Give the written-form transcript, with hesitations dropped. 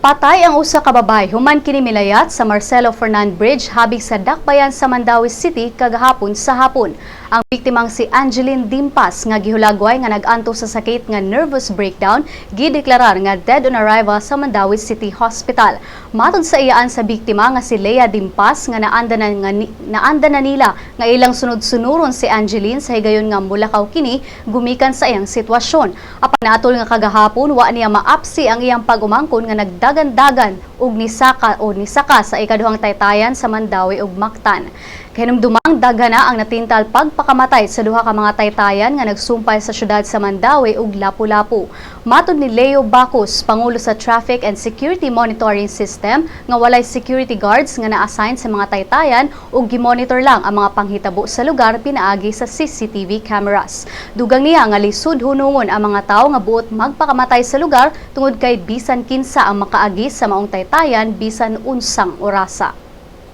Patay ang usa ka babae human kini milayat sa Marcelo Fernan Bridge habig sa Dakbayan sa Mandaue City kagahapon sa hapon. Ang biktimang si Angeline Dimpas nga gihulagway nga nag-antos sa sakit nga nervous breakdown, gideklarar nga dead on arrival sa Mandaue City Hospital. Matod sa iyaan sa biktima nga si Lea Dimpas nga naanda na nila nga ilang sunod-sunuron si Angeline sa higayon nga mulakaw kini gumikan sa iyang sitwasyon. Apan naatol nga kagahapon, wa niya maapsi ang iyang pag-umangkon nga nagdagan-dagan og nisaka o nisaka sa ikaduhang taytayan sa Mandaue ug Mactan. Kahinumdumang daghan na ang natintal pagpakamatay sa duha ka mga taytayan nga nagsumpay sa syudad sa Mandaue ug Lapu-Lapu. Matod ni Leo Bacos, pangulo sa Traffic and Security Monitoring System, nga walay security guards nga na-assign sa mga taytayan ug gimonitor lang ang mga panghitabo sa lugar pinaagi sa CCTV cameras. Dugang niya nga lisod hunungon ang mga tawo nga buot magpakamatay sa lugar tungod kay bisan kinsa ang makaagi sa maong taytayan bisan unsang orasa.